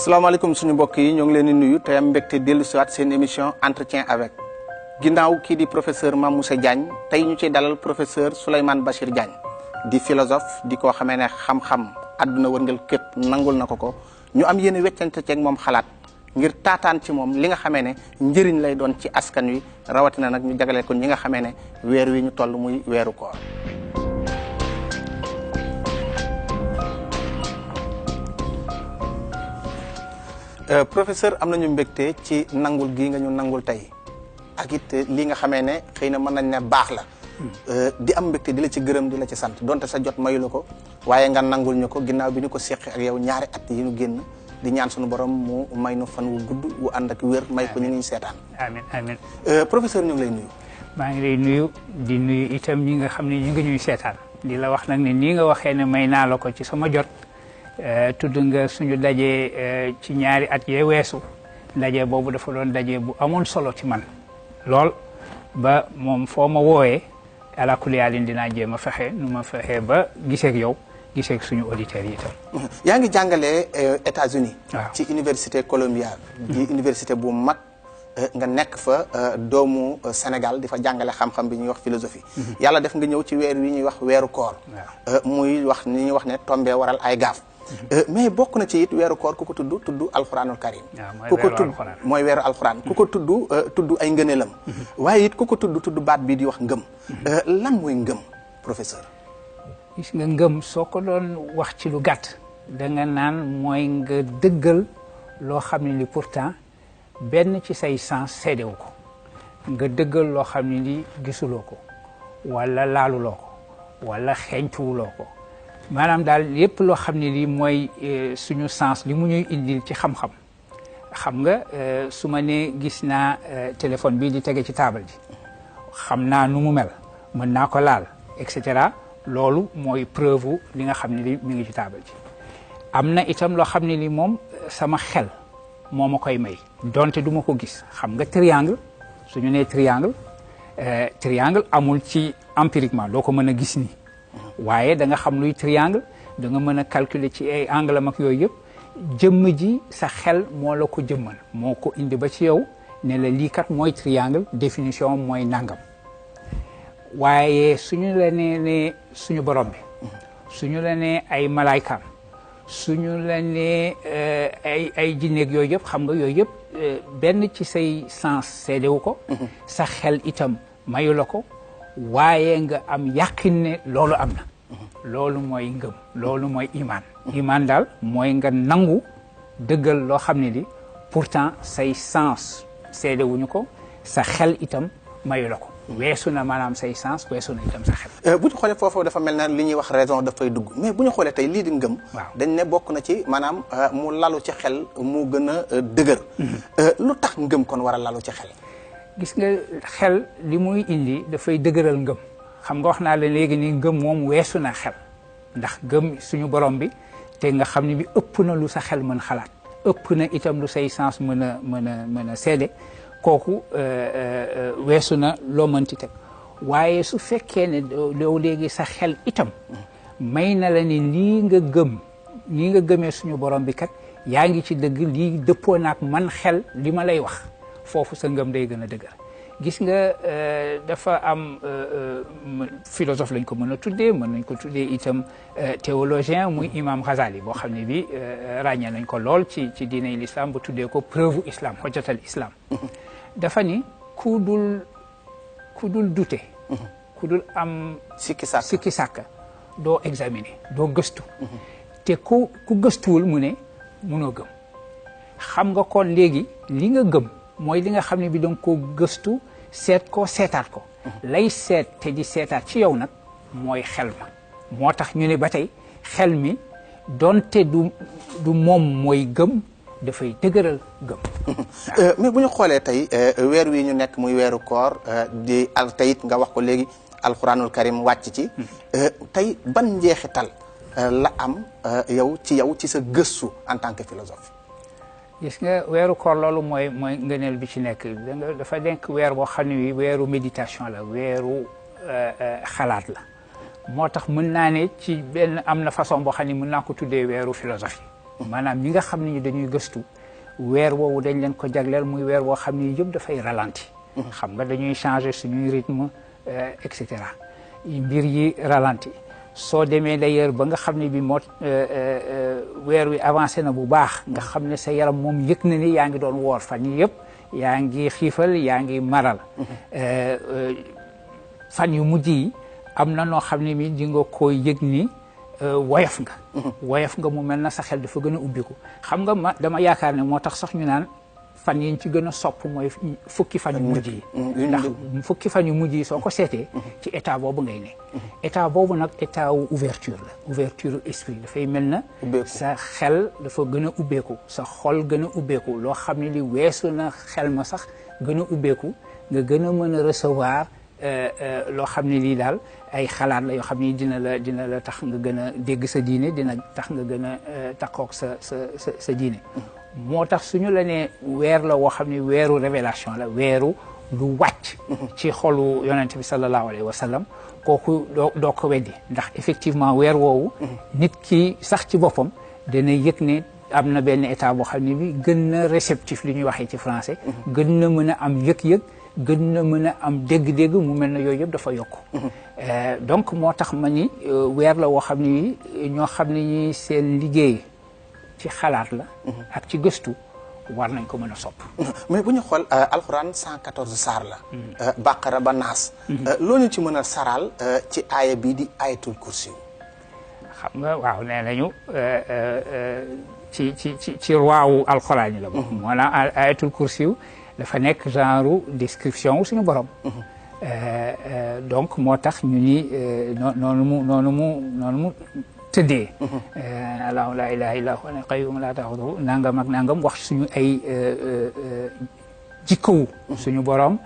salaamaaleykum suñu mbokk yi ñoo ngi leen di nuyu te am mbégte dellu si waat seen émission entretien avec ginnaaw kii di professeur Mamoussé Diagne tey ñu ciy dalal professeur Souleymane Bachir Diagne di philosophe di koo xamee ne xam-xam àdduna wërngal képp nangul na ko ñu am yéen weccante ceeg moom xalaat ngir taataan ci moom li nga xamee ne njëriñ lay doon ci askan wi rawatina nag ñu jagleel ko ñi nga xamee ne weer wi ñu toll muy weeru koor. Professeur am nañu mbégte ci nangul gii nga ñu nangul tey ak it lii nga xamee ne xëy na mën nañ ne baax la di am mbégte di la ci gërëm di la ci sant donte sa jot mayu la ko waaye nga nangul ñu ko ginnaaw bi ñu ko seqee ak yow ñaari at yi ñu génn di ñaan suñu borom mu may nu fan wu gudd wu ànd ak wér may ko ñu ngi seetaan. amiin amiin. Professeur ñu ngi lay nuyu. maa ngi lay nuyu di nuyu itam ñi nga xam ne ñu ngi ñuy seetaan di la wax nag ne nii nga waxee ne may naa la ko ci sama jot. tudd nga suñu daje ci ñaari at yee weesu daje boobu dafa doon daje bu amoon solo ci man lool ba moom foo ma wooyee ala kulli haalin dinaa jéem a fexe nu ma fexe ba giseeg yow giseeg suñu auditeurs yi itam. yaa ngi jàngalee États-Unis waaw ci université Columbia di université bu mag nga nekk fa doomu Sénégal di fa jàngale xam-xam bi ñuy wax philosophie yàlla def nga ñëw ci weer wi ñuy wax weeru koor muy wax ni ñuy wax ne tombé waral ay gaaf mais bokk na ci it weeru koor ku ko tudd alxuraanul karim ku ko tudd mooy weeru alxuraan ku ko tudd ay ngëneelam waaye it ku ko tudd baat bii di wax ngëm lan mooy ngëm professeur. gis nga ngëm soo ko doon wax ci lu gàtt da nga naan mooy nga dëggal loo xam ne li pourtant benn ci say sens seedewu ko nga dëggal loo xam ne li gisuloo ko wala laaluloo ko wala xeeñtuwuloo ko maanaam daal yépp loo xam ne lii mooy suñu sens li mu ñuy indil ci xam-xam xam nga su ma nee gis naa téléphone bii di tege ci taabal ji xam naa nu mu mel mën naa ko laal et cetera loolu mooy preuve li nga xam ne li mi ngi ci taabal ji am na itam loo xam ne li moom sama xel moo ma koy may donte du ma ko gis xam nga triangle suñu nee triangle amul ci empiriquement doo ko mën a gis ni waaye da nga xam luy triangle da nga mën a calculer ci ay angle am ak yooyu yëpp jëmm ji sa xel moo la ko jëmmal moo ko indi ba ci yow ne la lii kat mooy triangle définition mooy nangam waaye suñu la nee suñu borom bi suñu la nee ay malaaykaam suñu la nee ay jinneeg yooyu yëpp xam nga yooyu yëpp benn ci say sens seedewu ko sa xel itam mayu la ko waaye nga am yàqin ne loolu am na loolu mooy ngëm loolu mooy imaan daal mooy nga nangu dëggal loo xam ne li pourtant say sens seedewuñu ko sa xel itam mayu la ko weesu na maanaam say sens weesu na itam sa xel. bu ñu xoolee foofu dafa mel na li ñuy wax raison dafay dugg mais bu ñu xoolee tey lii di ngëm dañ ne bokk na ci maanaam mu lalu ci xel mu gën a dëgër lu tax ngëm kon war a lalu ci xel. gis nga xel li muy indi dafay dëgëral ngëm xam nga wax naa la léegi ni ngëm moom weesu na xel ndax ngëm suñu borom bi te nga xam ne bi ëpp na lu sa xel mën xalaat ëpp na itam lu say sens mën a seede kooku weesu na loo mënti teg waaye su fekkee ne yow léegi sa xel itam may na la ni lii nga gëmee suñu borom bi kat yaa ngi ci dëgg lii dëppoo naak man xel li ma lay wax foofu sa ngëm day gën a dëgër gis nga dafa am philosophe lañ ko mën a tuddee mën nañ ko tuddee itam théologien muy imam Ghazali boo xam ne bi ràññee nañ ko lool ci diiney l'islam ba tuddee ko preuve islam hujjatal islam dafa ni ku dul dute ku dul am sikki sàkka doo examiner doo gëstu te ku gëstuwul mu ne munoo gëm xam nga kon léegi li nga gëm mooy li nga xam ne bi danga ko gëstu seet ko seetaat ko lay seet te di seetaat ci yow nag mooy xel ma moo tax ñu ne ba tey xel mi donte du moom mooy gëm dafay dëgëral gëm. mais bu ñu xoolee tey weer wi ñu nekk muy weeru koor di teyit nga wax ko léegi alxuraanul karim wàcc ci tey ban njeexital la am yow ci sa gëstu en tant que philosophe. gis nga weeru koor loolu mooy ngëneel bi ci nekk dafa denk weer boo xam ne wi weeru méditation la weeru xalaat la moo tax mën naa ne ci benn am na façon boo xam ne mën naa ko tuddee weeru philosophie maanaam ñi nga xam ne ñi dañuy gëstu weer woowu dañ leen ko jagleel muy weer woo xam ne yëpp dafay ralenti xam nga dañuy changer suñuy rythme et cetera mbir yi ralenti soo demee d'ailleurs ba nga xam ne bi moo weer wi avancé na bu baax nga xam ne sa yaram moom yëg na ni yaa ngi doon woor fan yi yëpp yaa ngi xiifal yaa ngi maral fan yu mujj yi am na noo xam ne mi di nga koy yëg ni woyof nga mu mel na sa xel dafa gën a ubbiku xam nga dama yaakaar ne moo tax sax ñu naan fan yi ñu ci gën a sopp mooy fukki fan yu mujj yi ndax fukki fan yu mujj yi soo ko seetee ci état boobu ngay ne état boobu nag état wu ouverture la ouverture esprit dafay mel na sa xel dafa gën a ubbeeku sa xol gën a ubbeeku loo xam ne li weesu na xel ma sax gën a ubbeeku nga gën a mën a recevoir loo xam ne lii daal ay xalaat la yoo xam ne dina la tax nga gën a dégg sa diine dina tax nga gën a takkook sa diine moo tax suñu la ne weer la woo xam ne weeru révélation la weeru lu wàcc ci xolu yonente bi sallallahu alayhi wa sallam kooku doo ko weddi ndax effectivement weer woowu nit ki sax ci boppam dana yëg ne am na benn état boo xam ne bi gën na réceptif li ñuy waxee ci français gën na mën a am yëg-yëg gën na mën a am dégg-dégg mu mel na yooyu yëpp dafa yokk donc moo tax ma ni weer la woo xam ne ñoo xam ne ñi seen liggéey ci xalaat la ak ci gëstu war nañ ko mën a sopp mais bu ñu xool alxuraan 114 saar la baqara ba naas loo ñu ci mën a saral ci aaya bii di ayatul kursi xam nga waaw nee nañu ci waawu alxuraan yi la bokk maanaam ayatul kursi dafa nekk genre description wu suñu borom donc moo tax ñu ni noonu mu tëddee allahu la ilaha illa huwa al-qayyum la ta'khudhuhu nangam ak nangam wax suñu ay jikkowu suñu borom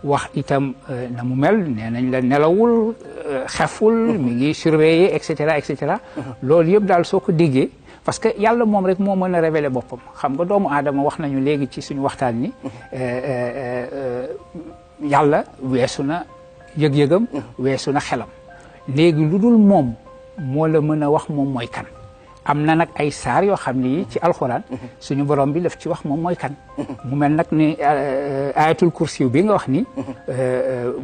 wax itam na mu mel nee nañ la nelawul xeful mi ngi surveiller et cetera loolu yëpp daal soo ko déggee parce que yàlla moom rek moo mën a révéler boppam xam nga doomu aadama wax nañu léegi ci suñu waxtaan ni yàlla weesu na yëg-yëgam weesu na xelam léegi lu dul moom moo la mën a wax moom mooy kan am na nag ay saar yoo xam ne yi ci alxuraan suñu borom bi daf ci wax moom mooy kan mu mel nag ni ayatul kursi bi nga wax ni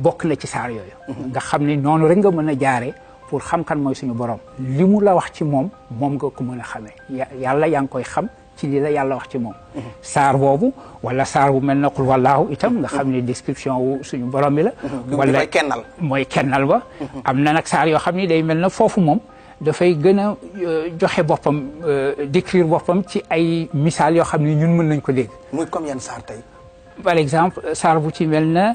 bokk na ci saar yooyu nga xam ni noonu rek nga mën a jaaree pour xam kan mooy suñu borom li mu la wax ci moom nga ko mën a xamee yàlla yaa ngi koy xam ci li la yàlla wax ci moom saar boobu wala saar bu mel na qul wallaahu itam nga xam ne description wu suñu borom bi la wala mooy kennal ba am na nag saar yoo xam ne day mel na foofu moom dafay gën a joxe boppam décrire boppam ci ay misaal yoo xam ne ñun mën nañ ko dégg muy comme yan saar tey par exemple saar bu ci mel na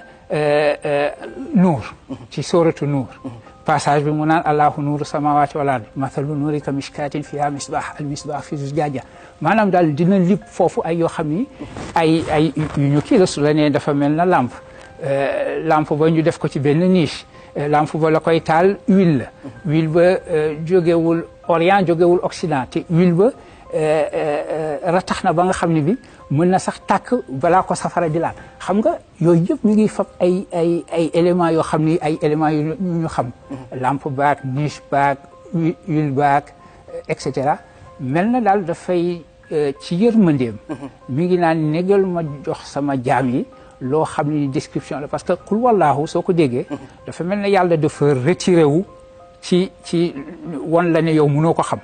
nuur ci sooratu nuur passage bi mu naan allahu nuuru samawati wal ardi mathalu nuuri ka mishkatin fiha misbah al misbah fi zujaaja maanaam daal dina lip foofu ay yoo xam ni ay yu ñu kii la su la nee dafa mel na lampe lampe ba ñu def ko ci benn niche lampe ba la koy taal huile ba jógewul orient jógewul occident te huile ba ratax na ba nga xam ne bi mën na sax tàkk balaa ko safara di laal xam nga yooyu yëpp mi ngi fab ay éléments yoo xam ni ay éléments yu ñu xam lampe baag niche baag huile baag et cetera mel na daal dafay ci yërmandeem mi ngi naan négal ma jox sama jaam yi loo xam ni description la parce que qul wallaahu soo ko déggee dafa mel ne yàlla dafa retiré wu ci won la ne yow mënoo ko xam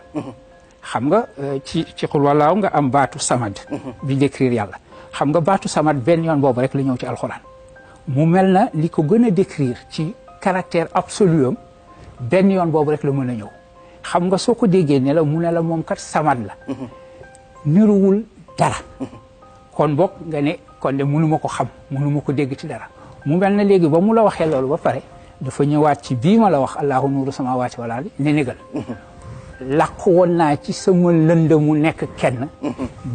xam nga ci qul wallaahu nga am baatu samad bi décrire yàlla xam nga baatu samad benn yoon boobu rek la ñëw ci alxuraan mu mel na li ko gën a décrire ci caractère absolu am benn yoon boobu rek la mën a ñëw xam nga soo ko déggee ne la mu ne la moom kat samad la niruwul dara kon boog nga ne kon de mënuma ko xam mënuma ko dégg ci dara mu mel na léegi ba mu la waxee loolu ba pare dafa ñëwaat ci bii ma la wax allahu nuuru samaawaati wal ardi ne négal làqu woon naa ci sama lënd mu nekk kenn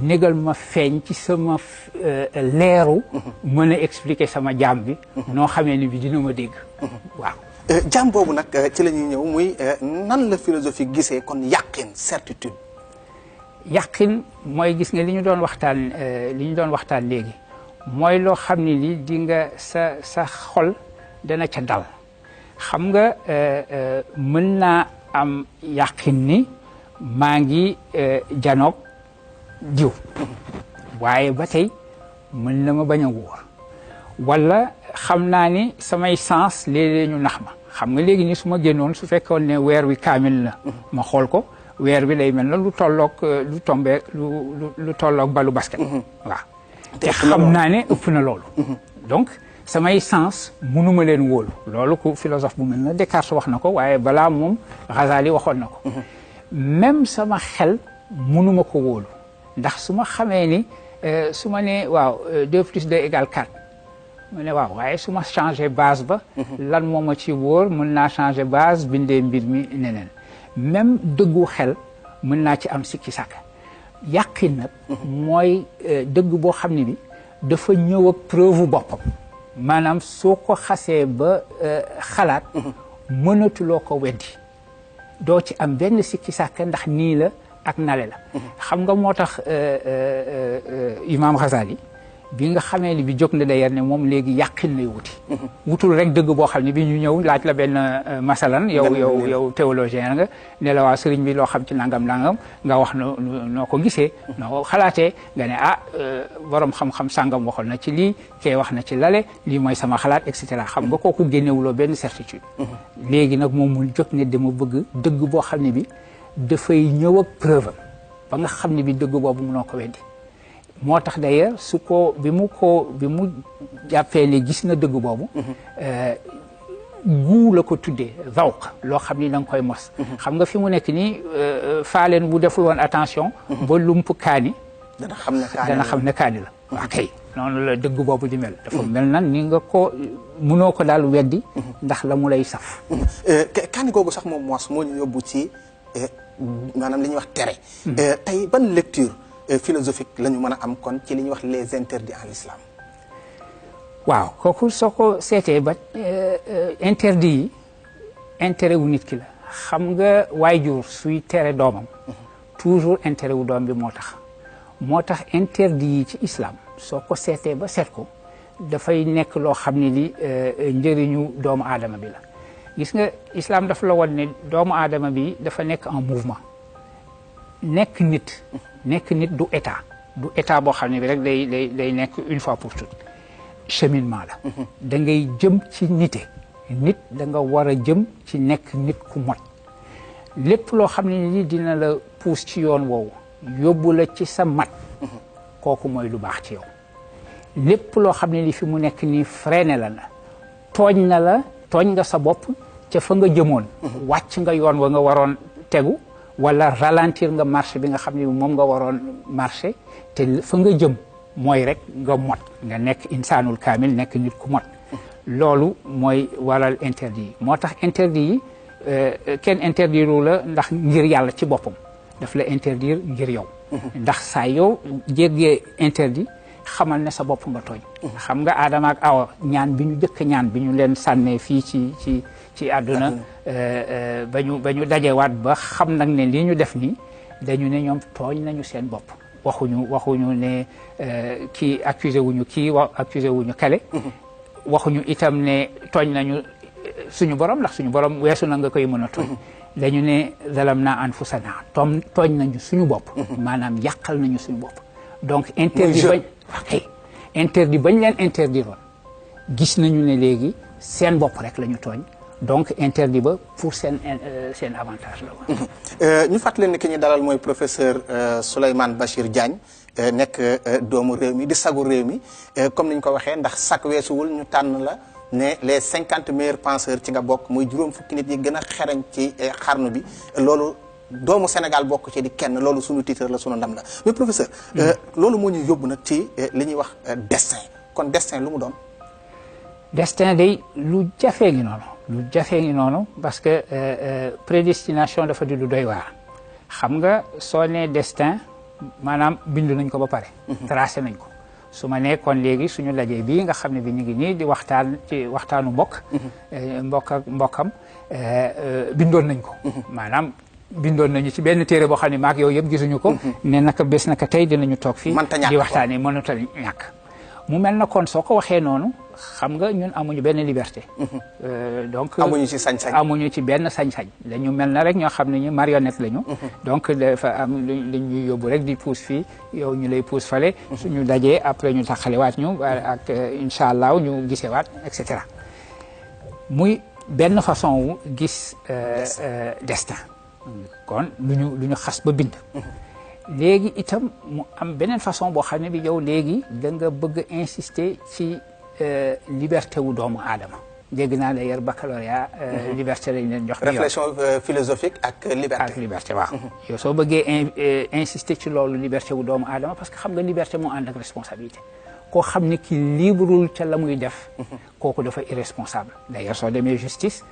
négal ma feeñ ci sama leeru mën a expliquer sama jaam bi noo xamee ni bi dina ma dégg waaw jaam boobu nag ci la ñuy ñëw muy nan la philosophie gisee kon yàqin certitude yàqin mooy gis nga li ñu doon waxtaan léegi mooy loo xam ne li di nga sa xol dana ca dal xam nga mën naa am yàqin ni maa ngi janoog diw waaye ba tey mën na ma bañ a wóor wala xam naa ni samay sens léeg-léeg ñu nax ma xam nga léegi ni su ma génnoon su fekkoon ne weer wi kaamil la ma xool ko weer bi day mel na lu tolloog lu tombé lu tolloog balu basket waaw te xam naa ne ëpp na loolu donc samay sens mënuma leen wóolu loolu ku philosophe bu mel na Descartes wax na ko waaye balaa moom Ghazali waxoon na ko même sama xel mënuma ko wóolu ndax su ma xamee ni su ma ne waaw 2 plus 2 égale 4 ma ne waaw waaye su ma changé base ba lan moo ma ci wóor mën naa changé base bindee mbir mi neneen même dëggu xel mën naa ci am sikki sàkk yàqin nag mooy dëgg boo xam ne bi dafa ñëw ak preuve boppam maanaam soo ko xasee ba xalaat mënatuloo ko weddi doo ci am benn sikki sàkk ndax nii la ak nale la xam nga moo tax Imam Ghazali bi nga xamee ni bi jóg na d'ailleurs ne moom léegi yàqin lay wuti wutul rek dëgg boo xam ne bi ñu ñëw laaj la benn masalan yow théologien nga ne la waa sëriñ bi loo xam ci nangam nga wax noo ko gisee noo ko xalaatee nga ne borom xam-xam sàngam waxoon na ci lii kee wax na ci lale lii mooy sama xalaat et cetera xam nga kooku génnewuloo benn certitude léegi nag moom mu jóg ne dama bëgg dëgg boo xam ne bi dafay ñëw ak preuve ba nga xam ne bi dëgg boobu mënoo ko weddi moo tax d'ailleurs bi mu jàppee ne gis na dëgg boobu guu la ko tuddee zawq loo xam ni da nga koy mos xam nga fi mu nekk nii faaleen bu deful woon attention ba lump kaani dana xam ne kaani la waa kay noonu la dëgg boobu di mel dafa mel na ni nga ko mënoo ko daal weddi ndax la mu lay saf kaani googu sax moom mos moo ñu yóbbu ci maanaam li ñuy wax tere tey ban lecture philosophique la ñu mën a am kon ci li ñuy wax les interdits en l'islam waaw kooku soo ko seetee ba interdit yi intérêt wu nit ki la xam nga waajur suy tere doomam toujours intérêt wu doom bi moo tax interdit yi ci islam soo ko seetee ba seet ko dafay nekk loo xam ne li njëriñu doomu aadama bi la gis nga islam dafa la won ne doomu aadama bi dafa nekk en mouvement nekk nit du état boo xam ne bi rek day nekk une fois pour toutes cheminement la da ngay jëm ci nit da nga war a jëm ci nekk nit ku mot lépp loo xam ne ni dina la pousse ci yoon woowu yóbbu la ci sa mat kooku mooy lu baax ci yow lépp loo xam ne ni fi mu nekk nii freiné la tooñ nga sa bopp ca fa nga jëmoon wàcc nga yoon wa nga waroon tegu wala ralentir nga marché bi nga xam ne moom nga waroon marché te fa nga jëm mooy rek nga mot nga nekk insaanul kaamil nekk nit ku mot loolu mooy waral interdit yi moo tax interdit yi kenn interdiru la ndax ngir yàlla ci boppam daf la interdire ngir yow ndax saa yow jéggee interdit xamal ne sa bopp nga tooñ xam nga Adama ak Awa ñaan bi ñu jëkk ñaan bi ñu leen sànnee fii ci àdduna ba ñu dajewaat ba xam nag ne li ñu def nii dañu ne ñoom tooñ nañu seen bopp waxuñu ne kii accusé wuñu kii accusé wuñu kale waxuñu itam ne tooñ nañu suñu borom ndax suñu borom weesu na nga koy mën a tooñ dañu ne zalam naa anfusana tooñ nañu suñu bopp maanaam yàqal nañu suñu bopp donc interdit bañ leen interdiroon gis nañu ne léegi seen bopp rek la ñu tooñ donc interdit ba pour seen avantage la woon ñu fàttali ne ki ñu dalal mooy professeur Souleymane Bachir Diagne nekk doomu réew mi di sagu réew mi comme ni ñu ko waxee ndax sak weesuwul ñu tànn la ne les 50 meilleurs penseurs ci nga bokk muy juróom fukki nit yi gën a xereñ ci xarnu bi loolu doomu Sénégal bokk ci di kenn loolu sunu titre la sunu ndam la mais professeur loolu moo ñu yóbbu nag ci li ñuy wax destin kon destin lu mu doon destin day lu jafee ngi noonu parce que prédestination dafa di lu doy waar xam nga soo nee destin maanaam bindu nañ ko ba pare tracé nañ ko su ma nekkoon léegi suñu lajee bii nga xam ne bi ñu ngi nii di waxtaan ci waxtaanu mbokkam bindoon nañ ko maanaam bindoon nañu ci benn téere boo xam ne maak yow yëpp gisuñu ko ne naka bés naka tey dinañu toog fii di waxtaanee mënut a ñàkk mu mel na kon soo ko waxee noonu xam nga ñun amuñu benn liberté. Donc amuñu ci sañ-sañ. amuñu ci benn sañ-sañ dañu mel na rek ñoo xam ne ñu marionnette lañu. donc dafa am lu ñuy yóbbu rek di pousse fii yow ñu lay pousse fale. suñu dajee après ñu taxalewaat ñu ak incha allah ñu gisewaat et cetera muy benn façon wu gis destin. kon lu ñu xas ba bind. léegi itam mu am beneen façon boo xam ne bi yow léegi da nga bëgg a insister ci liberté wu doomu aadama dégg naa d'ailleurs baccalauréat liberté lañ leen jox. réflexion philosophique ak liberté. ak liberté waaw. yow soo bëggee insister ci loolu liberté wu doomu aadama parce que xam nga liberté moo ànd ak responsabilité koo xam ne ki libreul ca la muy def. kooku dafa irresponsable d'ailleurs soo demee justice.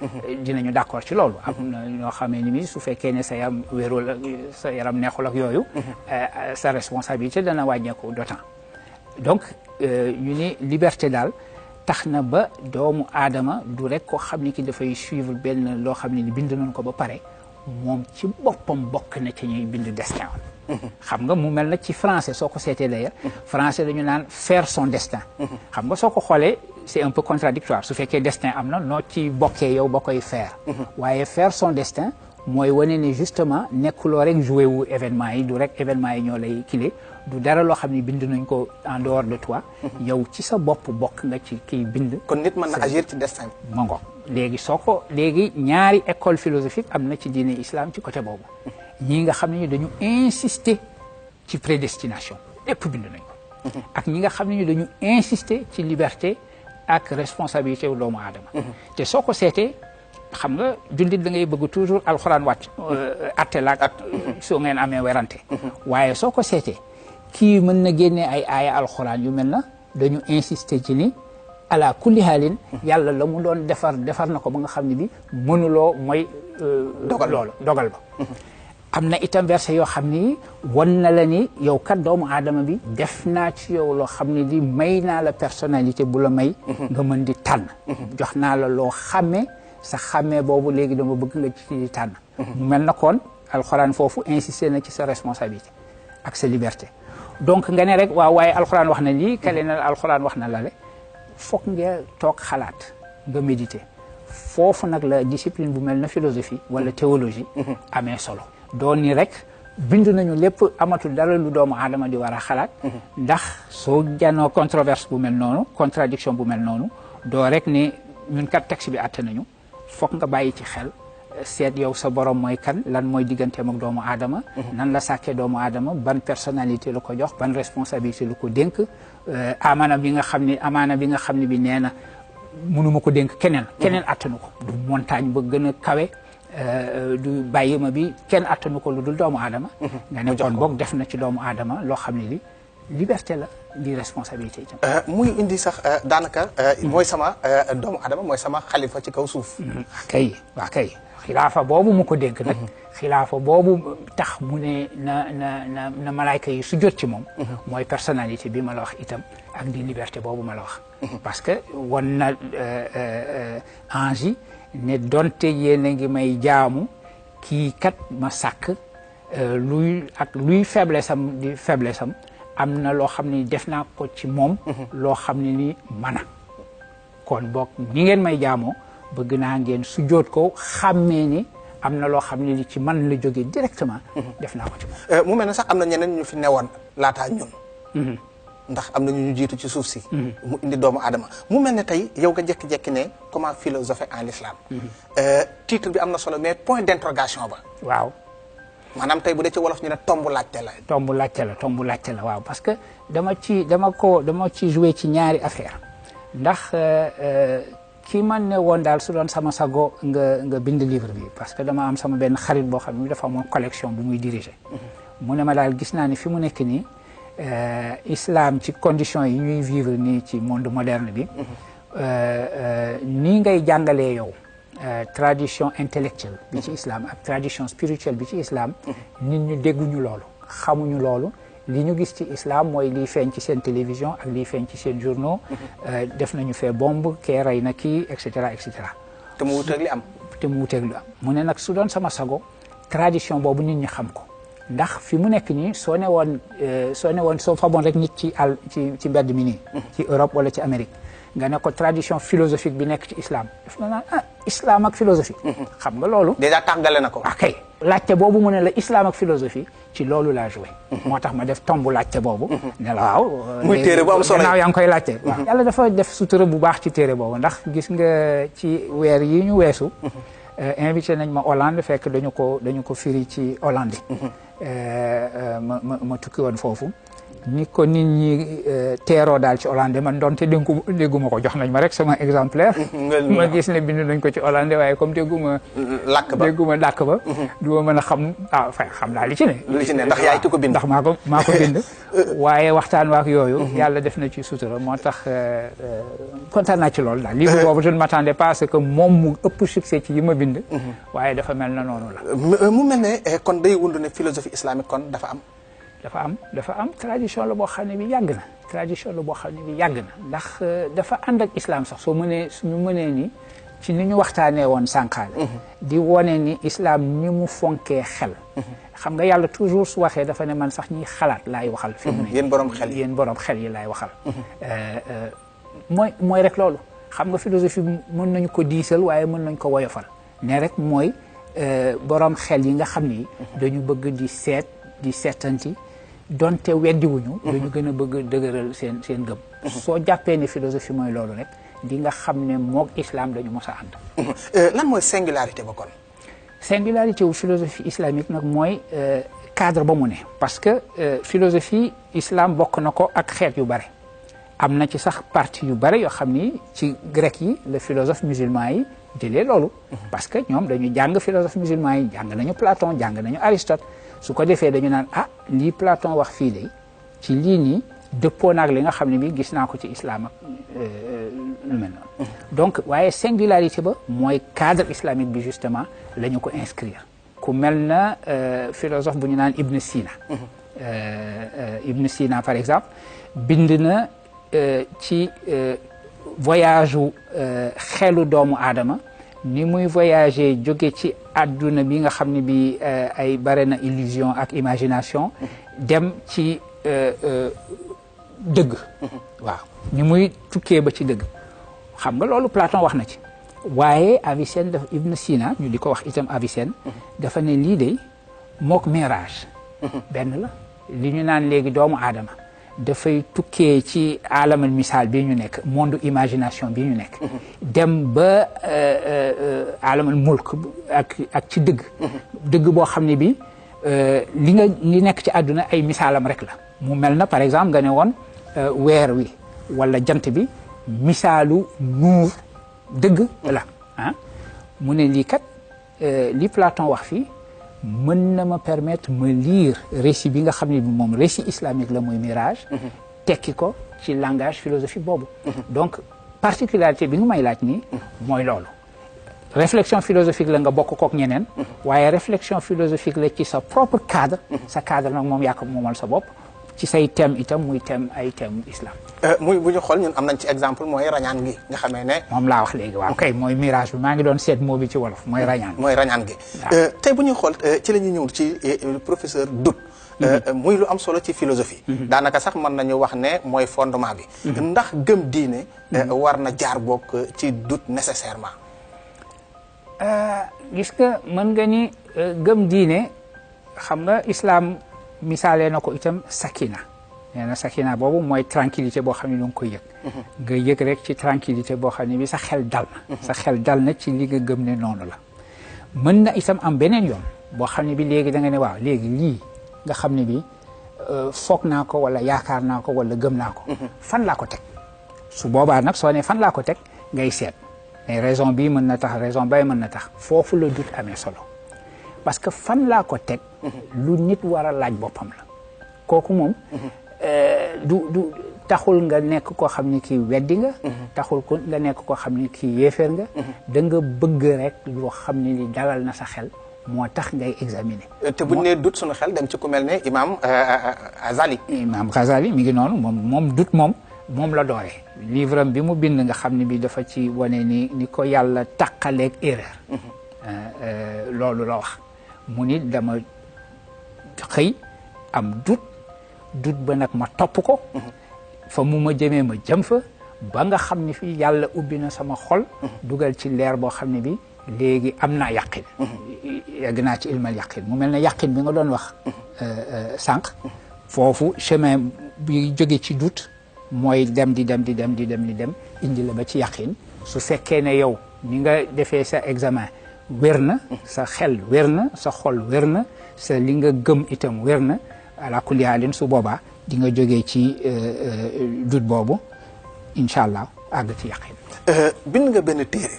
dinañu d'accord ci loolu. am na ñoo xamee ni su fekkee ne sa yaram wéerul sa yaram neexul ak yooyu. sa responsabilité dana wàññeeku d'autant. donc ñu ni liberté daal tax na ba doomu aadama du rek koo xam ne ki dafay suivre benn loo xam ne ni bind nañ ko ba pare moom ci boppam bokk na ci ñuy bind destin am. xam nga mu mel na ci français soo ko seetee d'ailleurs français dañu naan faire son destin. xam nga soo ko xoolee c'est un peu contradictoire su fekkee destin am na noo ci bokkee yow ba koy faire. waaye faire son destin mooy wane ne justement nekkuloo rek joué wu événement yi du rek événement yi ñoo lay kile du dara loo xam ne bind nañ ko en dehors de toi. yow ci sa bopp bokk nga ci kiy bind. kon nit mën na agir ci destin. ma ngoog léegi ñaari école philosophique am na ci diine islam ci côté boobu. ñi nga xam ne dañu insister ci prédestination lépp bind nañ ko. ak ñi nga xam ne dañu insister ci liberté ak responsabilité wu doomu aadama. te soo ko seetee xam nga jullit da ngay bëgg toujours alxuraan wàcc. atte laak soo ngeen amee werante. waaye soo ko seetee kii mën na génne ay aaya alxuraan yu mel na dañu insister ci ni ala kulli haalin yàlla la mu doon defar na ko ba nga xam ne bi mënuloo mooy. dogal ba. am na itam verset yoo xam ni won na la ni yow kat doomu aadama bi def naa ci yow loo xam ne di may naa la personnalité bu la may. nga mën di tànn. jox naa la loo xàmmee sa xàmmee boobu léegi dama bëgg nga ci tànn. mu mel na kon alxuraan foofu insister na ci sa responsabilité ak sa liberté. donc nga ne rek waaw waaye alxuraan wax na lii kale na alxuraan wax na la le foog nga toog xalaat nga méditer foofu nag la discipline bu mel na philosophie wala théologie amee solo doon ni rek bind nañu lépp amatul dara lu doomu aadama di war a xalaat ndax soo janoo controverse bu mel noonu contradiction bu mel noonu doo rek ni ñun kat texte bi àtte nañu foog nga bàyyi ci xel seet yow sa borom mooy kan lan mooy digganteem ak doomu aadama nan la sàkkee doomu aadama ban personnalité lu ko jox ban responsabilité lu ko dénk amaana bi nga xam ne bi nee na mënuma ko dénk keneen attanu ko du montagne ba gën a kawe du bàyyi ma bi kenn attanu ko lu dul doomu aadama nga ne kon boog def na ci doomu aadama loo xam ne li liberté la di responsabilité itam muy indi sax daanaka mooy sama doomu aadama mooy sama xalifa ci kaw suuf waa kay xilaafa boobu mu ko dénk nag xilaafa boobu tax mu ne na malaayka yi su jot ci moom mooy personnalité bi ma la wax itam ak di liberté boobu ma la wax parce que won na ange yi ne donte yéen a ngi may jaamu kii kat ma sàkk luy faiblesse am am na loo xam ne def naa ko ci moom loo xam ne ni mana kon boog ñi ngeen may jaamoo bëgg naa ngeen sujjóot ko xàmmee ni am na loo xam ne li ci man la jógee directement def naa ko ci moom mu mel ne sax am na ñeneen ñu fi newoon laataa ñun ndax am na ñu jiitu ci suuf si mu indi doomu aadama mu mel ne tey yow nga jekki-jekki ne comment philosopher en l'islam titre bi am na solo mais point d'interrogation ba waaw maanaam tey bu dee ci wolof ñu ne tombu laajte la waaw parce que dama ci joué ci ñaari affaire ndax ki man ne woon daal su doon sama sago nga bind livre bi parce que dama am sama benn xarit boo xam ne dafa amoon collection bu muy diriger mu ne ma daal gis naa ni fi mu nekk nii islam ci conditions yi ñuy vivre nii ci monde moderne bi nii ngay jàngalee yow tradition intellectuelle bi ci islam ak tradition spirituelle bi ci islam nit ñu dégguñu loolu xamuñu loolu li ñu gis ci islam mooy liy feeñ ci seen télévision ak liy feeñ ci seen journaux def nañu fee bombe kee rey na kii et cetera et cetera te mu wuteeg li am mu ne nag su doon sama sago tradition boobu nit ñi xam ko ndax fi mu nekk nii soo ne woon soo faboon rek nit ci ci mbedd mi nii ci Europe wala ci Amérique nga ne ko tradition philosophique bi nekk ci islam daf na naan islam ak philosophie xam nga loolu déjà tàggale na ko ok laajte boobu mu ne la islam ak philosophie ci loolu laa joué moo tax ma def tombu laajte boobu ne la waaw muy téere bu am solo gannaaw yaa ngi koy laajte waaw yàlla dafa def sutura bu baax ci téere boobu ndax gis nga ci weer yi ñu weesu invité nañ ma Hollande fekk dañu ko firi ci Hollande ma tukki woon foofu ni ko nit ñi teeroo daal ci Hollande man doonte dégguma ko jox nañ ma rek sama exemplaire ma gis ne bind nañ ko ci Hollande waaye comme dégguma làkk ba du ma mën a xam daal li ci ne ndax yaay tu ko bind ndax maa ko bind waaye waxtaan waak yooyu yàlla def na ci sutura moo tax kontaan naa ci loolu daal livre boobu je ne m'attendais pas à ce que moom mu ëpp succès ci yi ma bind waaye dafa mel na noonu la mu mel ne kon day wund ne philosophie islamique kon dafa am tradition la boo xam ne bi yàgg na ndax dafa ànd ak islam sax suñu mënee ni ci ni ñu waxtaanee woon sànqaale di wone ni islam ni mu fonkee xel xam nga yàlla toujours su waxee dafa ne man sax ñiy xalaat laay waxal fi mu ne yéen borom xel yi laay waxal mooy rek loolu xam nga philosophie mën nañu ko diisal waaye mën nañu ko woyofal ne rek mooy borom xel yi nga xam ni dañu bëgg di seetanti donte weddiwuñu dañu gën a bëgg dëgëral seen gëm soo jàppee ne philosophie mooy loolu rek di nga xam ne moog islam dañu mos a ànd lan mooy singularité ba kon singularité wu philosophie islamique nag mooy cadre ba mu ne parce que philosophie islam bokk na ko ak xeet yu bare am na ci sax partie yu bare yoo xam ni ci grec yi le philosophe musulman yi jëlee loolu parce que ñoom dañu jàng philosophe musulman yi jàng nañu Platon jàng nañu Aristote su ko defee dañu naan lii Platon wax fii de ci lii nii dëppoo naag li nga xam ne bi gis naa ko ci islam ak lu mel noonu donc waaye singularité ba mooy cadre islamique bi justement la ñu ko inscrire ku mel na philosophe bu ñu naan Ibn Sina Ibn Sina par exemple bind na ci voyage u xelu doomu aadama ni muy voyager jóge ci àdduna bi nga xam ne bi ay bare na illusion ak imagination dem ci dëgg waaw ni muy tukkee ba ci dëgg xam nga loolu Platon wax na ci waaye Avicenne dafa Ibn Sina ñu di ko wax itam Avicenne dafa ne lii de mook mirage benn la li ñu naan léegi doomu aadama dafay tukkee ci alamal misaal bi ñu nekk monde imagination bi ñu nekk dem ba alamal mulk ak ci dëgg boo xam ne bi li nekk ci àdduna ay misaalam rek la mu mel na par exemple nga ne woon weer wi wala jant bi misaalu nuur dëgg la mu ne lii kat li Platon wax fii mën na ma permettre ma lire récit bi nga xam ne bi moom récit islamique la muy mirage tekki ko ci langage philosophique boobu donc particularité bi nga may laaj nii mooy loolu réflexion philosophique la nga bokk kook ñeneen waaye réflexion philosophique la ci sa propre cadre sa cadre nag moom yaa ko moomal sa bopp ci say thème itam muy thème ay thème islam muy bu ñu xool ñun am nañ ci exemple mooy rañaan gi nga xamee ne moom laa wax léegi waaw kay mooy mirage bi maa ngi doon seet moo bi ci wolof mooy rañaan gi tey bu ñuy xool ci la ñuy ñëw ci professeur Dut muy lu am solo ci philosophie daanaka sax mën nañu wax ne mooy fondement bi ndax gëm diine war na jaar bokk ci Dut nécessairement gis nga mën nga ni gëm diine xam nga islam misaalee na ko itam sakina nee na sakina boobu mooy tranquillité boo xam ne lu nga koy yëg nga yëg rek ci tranquillité boo xam ne bi sa xel dal na ci li nga gëm ne noonu la mën na itam am beneen yoon boo xam ne bi léegi da nga ne waaw léegi lii nga xam ne bi foog naa ko wala yaakaar naa ko wala gëm naa ko fan laa ko teg su boobaa nag soo ne fan laa ko teg ngay seet mais raison bii mën na tax raison bay mën na tax foofu la dut amee solo parce que fan laa ko teg lu nit war a laaj boppam la kooku moom du taxul nga nekk koo xam ne kii weddi nga taxul ko nga nekk koo xam ne kii yéeféer nga da nga bëgg rek loo xam ne li dalal na sa xel moo tax ngay examiner te buñ nee dut suñu xel dem ci ku mel ne imam Ghazali mi ngi noonu moom dut moom la dooree livre am bi mu bind nga xam ne bi dafa ci wane ni ko yàlla taqaleeg erreur loolu la wax mu ni dama xëy am dut ba nag ma topp ko fa mu ma jëmee ma jëm fa ba nga xam ne fii yàlla ubbi na sama xol dugal ci leer boo xam ne bi léegi am naa yaqin yegg naa ci ilmal yaqin mu mel ne yaqin bi nga doon wax sànq foofu chemin bi jóge ci doute mooy dem di dem indi la ba ci yaqin su fekkee ne yow ni nga defee sa examen wér na sa xel wér na sa xol wér na sa li nga gëm itam wér na ala kulli haalin su boobaa di nga jógee ci doute boobu incha allah àgg ci yaqin. bind nga benn téere.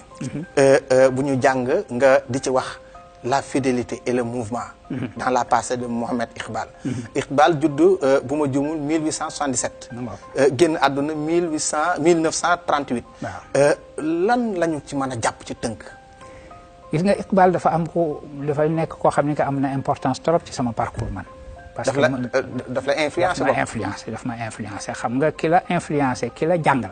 bu ñu jàng nga di ci wax la fidélité et le mouvement. dans la pensée de Mohamed Iqbal. Iqbal juddu bu ma jumul 1877. génn àdduna 1938. lan lañu ci mën a jàpp ci tënk. gis nga Iqbal dafa nekk koo xam ne que am na importance trop ci sama parcours man. parce que daf la influencé daf ma influencé xam nga ki la influencé ki la jàngal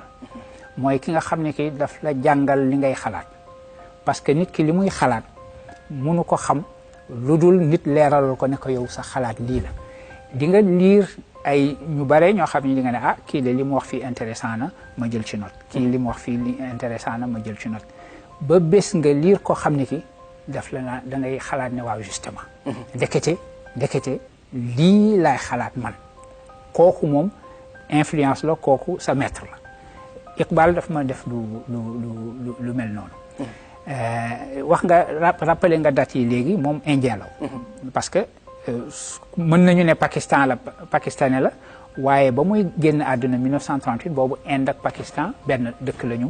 mooy ki nga xam ne ki daf la jàngal li ngay xalaat parce que nit ki li muy xalaat munu ko xam lu dul nit leeralal ko ne ko yow sa xalaat lii la di nga liir ay ñu bare ñoo xam ne di nga ne kii de li mu wax fii intéressant na ma jël ci note kii li mu wax fii li intéressant na ma jël ci note ba bés nga liir ko xam ne ki daf la naa da ngay xalaat ne waaw justement ndekete lii laay xalaat man kooku moom influence la kooku sa maître la Iqbal daf ma def lu mel noonu wax nga rappelé nga date yi léegi moom indien la parce que mën nañu ne pakistanais la waaye ba muy génn àdduna 1938 boobu Inde ak Pakistan benn dëkk la ñu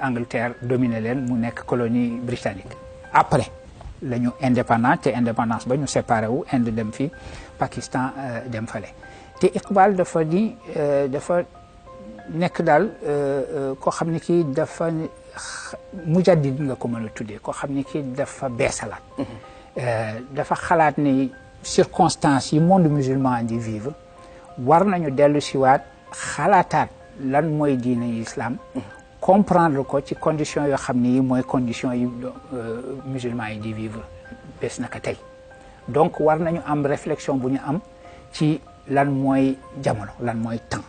Angleterre dominé leen mu nekk colonie britannique après la ñu indépendant te indépendance ba ñu séparé wu Inde dem fi Pakistan dem fale te Iqbal dafa nekk daal koo xam ne kii dafa mujaddid nga ko mën a tuddee koo xam ne kii dafa beesalaat dafa xalaat ni circonstances yi monde musulman di vivre war nañu dellu siwaat xalaataat lan mooy diine islam comprendre ko ci conditions yoo xam ne yi mooy conditions yi musulman yi di vivre bés naka tey donc war nañu am réflexion bu ñu am ci lan mooy jamono lan mooy temps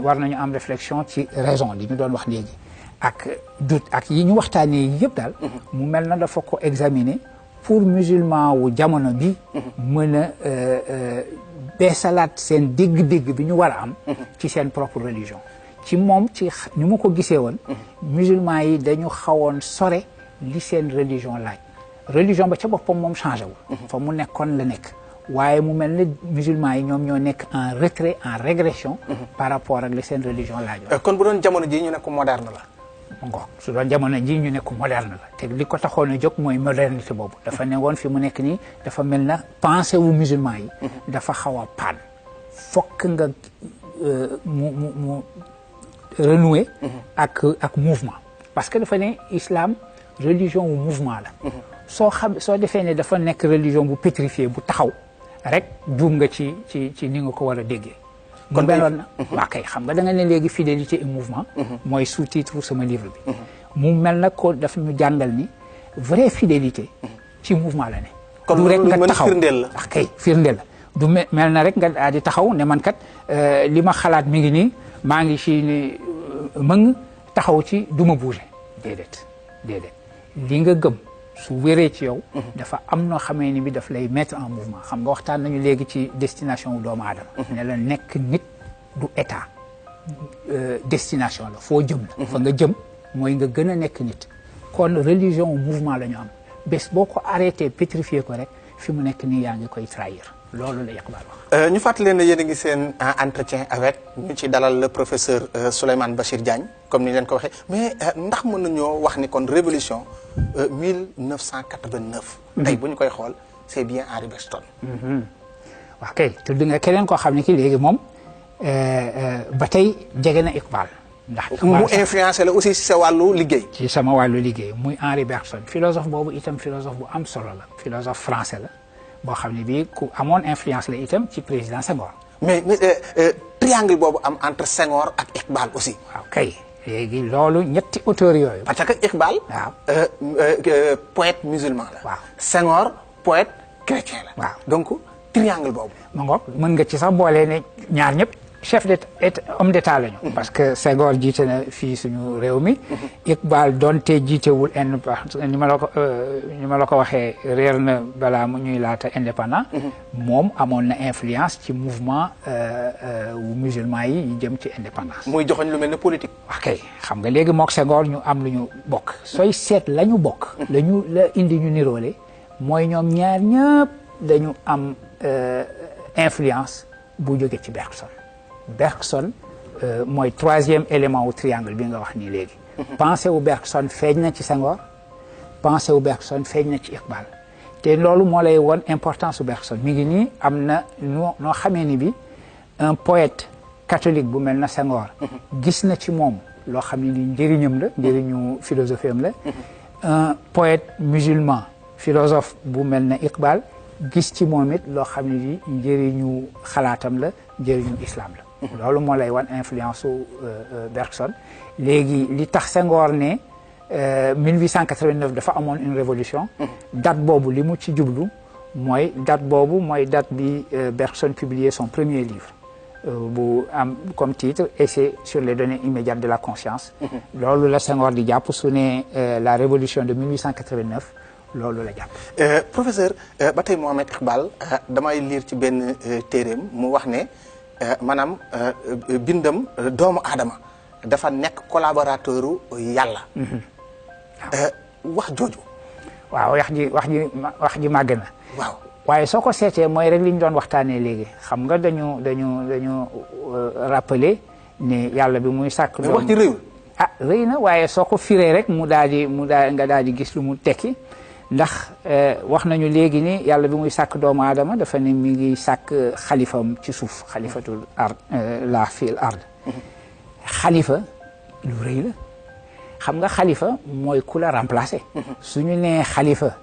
war nañu am réflexion ci raison li ñu doon wax léegi ak doute ak yi ñu waxtaanee yëpp daal mu mel na dafa ko examiner pour musulman wu jamono bi mën a beesalaat seen dégg-dégg bi ñu war a am ci seen propre religion ci moom ci ni mu ko gisee woon musulman yi dañu xawoon sore li seen religion laaj religion ba ca boppam moom changé wul fa mu nekkoon la nekk waaye mu mel ne musulman yi ñoom ñoo nekk en retrait en régression par rapport ak li seen religion laaj kon bu doon jamono ji ñu ne ko moderne la ngoog su doon jamono ji ñu ne ko moderne la te li ko taxoon a jóg mooy modernité boobu dafa ne woon fi mu nekk nii dafa mel na pensée wu musulman yi dafa xaw a paan fokk nga mu renouer ak mouvement parce que dafa ne islam religion wu mouvement la soo defee ne dafa nekk religion bu pétrifié bu taxaw rek juum nga ci ni nga ko war a déggee kon meloon na waa kay xam nga da nga ne léegi fidélité et mouvement mooy sous-titre sama livre bi mu mel na ko daf ñu jàngal ni vraie fidélité ci mouvement la ne kon rek nga taxaw firndeel la waa kay firndeel la du mel na rek nga daal di taxaw ne man kat li ma xalaat mi ngi nii maa ngi ci ni mëng taxaw ci du ma bouger déedéet li nga gëm su wéree ci yow dafa am noo xamee ni bi daf lay mettre en mouvement xam nga waxtaan nañu léegi ci destination wu doomu aadama ne la nekk nit du état destination la foo jëm la fa nga jëm mooy nga gën a nekk nit kon religion wu mouvement la ñu am bés boo ko arrêté pétrifié ko rek fi mu nekk nii yaa ngi koy trahir loolu la Iqbal wax ñu fàttali leen ne yéen a ngi seen entretien avec ñu ci dalal le professeur Souleymane Bachir Diagne comme ni leen ko waxee mais ndax mën nañoo wax ni kon révolution 1989 tey bu ñu koy xool c'est bien Henri Bergson wax kay tudd nga keneen koo xam ne ki léegi moom ba tey jege na Iqbal ndax mu influencé la aussi ci sa wàllu liggéey ci sama wàllu liggéey muy Henri Bergson philosophe boobu itam philosophe bu am solo la philosophe français la boo xam ne bii ku amoon influence la itam ci président Senghor mais triangle boobu am entre Senghor ak Iqbal aussi waaw kay léegi loolu ñetti auteurs yooyu parce que Iqbal waaw poète musulman la waaw Senghor poète chrétien la. waaw donc triangle boobu. ma ngoog mën nga ci sax boole ne ñaar ñëpp chef d'état homme d'état lañu. parce que Senghor jiite na fii suñu réew mi. Iqbal donte jiitewul ni ma la ko waxee réer na balaa mu ñuy laata indépendant. moom amoon na influence ci mouvement wu musulman yi jëm ci indépendance. muy joxoñ lu mel ne politique. ok xam nga léegi mook Senghor ñu am lu ñu bokk. sooy seet la ñu bokk. la indi ñu niroole mooy ñoom ñaar ñëpp dañu am influence bu jóge ci Bergson. Bergson mooy troisième élément wu triangle bi nga wax nii léegi. pensée wu Bergson feeñ na ci Senghor pensée wu Bergson feeñ na ci Iqbal te loolu moo lay won importance su Bergson mi ngi nii am na noo xamee ni bi un poète catholique bu mel na Senghor gis na ci moom loo xam ne ni njëriñam la njëriñu philosophie am la un poète musulman philosophe bu mel na Iqbal gis ci moom it loo xam ne ni njëriñu xalaatam la njëriñu islam la loolu moo lay wan influence su Bergson léegi li tax Senghor ne 1889 dafa amoon une révolution date boobu li mu ci jublu mooy date boobu mooy date bi Bergson publié son premier livre bu am comme titre Essai sur les données immédiates de la conscience loolu la Senghor di jàpp su ne la révolution de 1889 loolu la jàpp professeur ba tey Mohamed Iqbal damay lire ci benn téeréem mu wax ne maanaam bindam doomu aadama dafa nekk collaborateur yàlla wax jooju waaw wax ji màgg na waaw waaye soo ko seetee mooy rek li ñu doon waxtaanee léegi xam nga dañu rappeler ne yàlla bi muy sàkk doom wax ji rëyul rëy na waaye soo ko firee rek nga daal di gis lu mu tekki ndax wax nañu léegi ni yàlla bi muy sàkk doomu aadama dafa ne mi ngi sàkk xalifam ci suuf xalifatul ard la fil ard xalifa lu rëy la xam nga xalifa mooy ku la remplacer suñu nee xalifa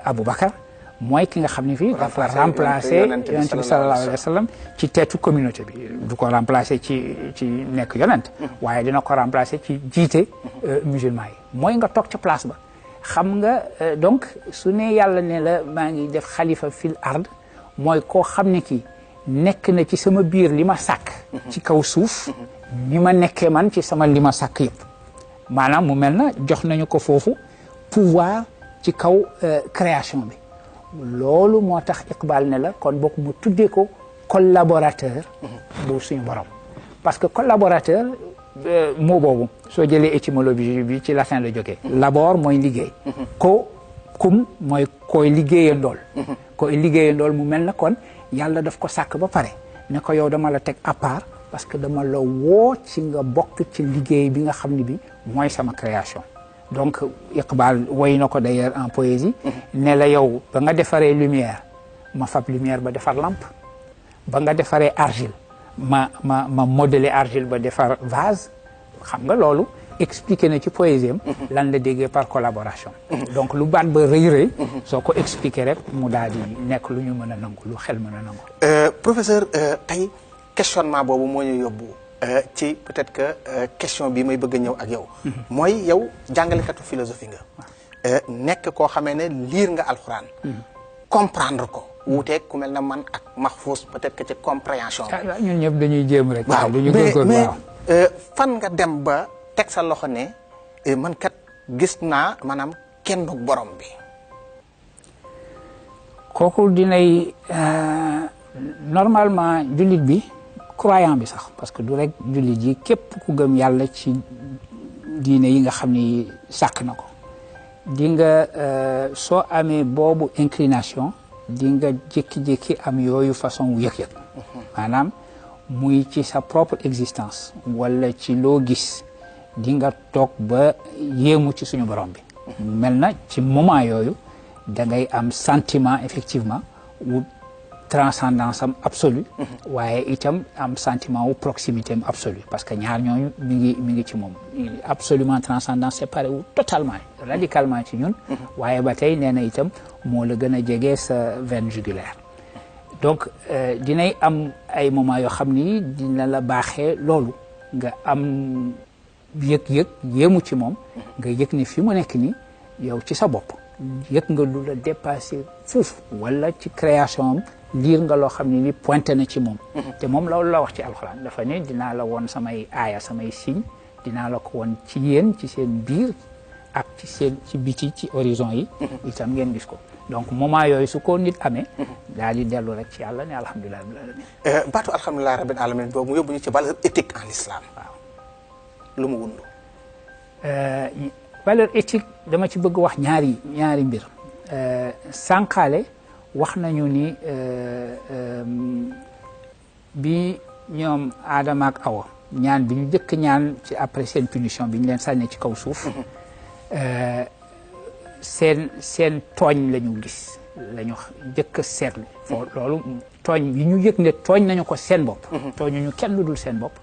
Aboubacar mooy ki nga xam ne fii dafa remplacer yonent bi sallallahu alayhi wa sallam ci teetu communauté bi du ko remplacer ci nekk yonent waaye dina ko remplacer ci jiite musulman yi mooy nga toog ca place ba xam nga donc su ne yàlla ne la maa ngi def xalifa fil ard mooy koo xam ne ki nekk na ci sama biir li ma sàkk ci kaw suuf ni ma nekkee man ci sama li ma sàkk yëpp maanaam mu mel na jox nañu ko foofu pouvoir ci kaw création bi loolu moo tax Iqbal ne la kon bokk mu tuddee ko collaborateur bu suñu borom parce que collaborateur mot boobu soo jëlee étymologie bi ci latin la jógee labor mooy liggéey cum mooy koy liggéeyandool koy liggéeyandool mu mel na kon yàlla daf ko sàkk ba pare ne ko yow dama la teg à part parce que dama la woo ci nga bokk ci liggéey bi nga xam ne bi mooy sama création donc Iqbal woy na ko d'ailleurs en poésie ne la yow ba nga defaree lumière ma fab lumière ba defar lampe ba nga defaree argile ma modeler argile ba defar vase xam nga loolu expliqué na ci poésie am lan la déggee par collaboration donc lu baat ba rëy soo ko expliqué rek mu daal di nekk lu ñu mën a nangu lu xel mën a nangu professeur tey questionnement boobu moo ñu yóbbu ci peut-être que question bi may bëgg a ñëw ak yow mooy yow jàngalekatu philosophie nga nekk koo xamee ne liir nga alxuraan comprendre ko wuuteeg ku mel na man ak Mahfouz peut-être que ci compréhension bi ñun ñëpp dañuy jéem rek waaw dañuy góorgóorlu mais waaw fan nga dem ba teg sa loxo ne man kat gis naa maanaam kenn du borom bi kooku dinay normalement jullit bi croyant bi sax parce que du rek jullit yi képp ku gëm yàlla ci diine yi nga xam ni sàkk na ko di nga soo amee boobu inclination di nga jékki-jékki am yooyu façon wu yëg-yëg maanaam muy ci sa propre existence wala ci loo gis di nga toog ba yéemu ci suñu borom bi mel na ci moment yooyu da ngay am sentiment effectivement wu transcendance am absolue waaye itam am sentiment wu proximité am absolue parce que ñaar ñooñu mi ngi ci moom absolument transcendance séparé wu totalement radicalement ci ñun waaye ba tey nee na itam moo la gën a jege sa veine jugulaire donc dinay am ay moments yoo xam ni dina la baaxee loolu nga am yëg-yëg yéemu ci moom nga yëg ni fi mu nekk ni yow ci sa bopp yëg nga lu la dépassé foofu wala ci création am liir nga loo xam ne ni pointé na ci moom te moom loolu la wax ci alxuraan dafa ne dinaa la woon samay aaya samay signe dinaa la ko woon ci yéen ci seen biir ak ci biti ci horizon yi itam ngeen gis ko donc moment yooyu su ko nit amee daal di dellu rek ci yàlla ne alhamdulilah rabbil alamin baatu alhamdulilah rabbil alamin boobu mu yóbbu ñu ci valeur éthique en l'islam waaw lu mu wundu valeur éthique dama ci bëgg wax ñaari mbir sànqaale wax nañu ni bi ñoom Aadama ak Awa ñaan bi ñu jëkk ñaan ci après seen punition bi ñu leen sànnee ci kaw suuf seen tooñ la ñu gis la ñu jëkk a seetlu loolu tooñ bi ñu yëg ne tooñ nañu ko seen bopp tooñu ñu kenn lu dul seen bopp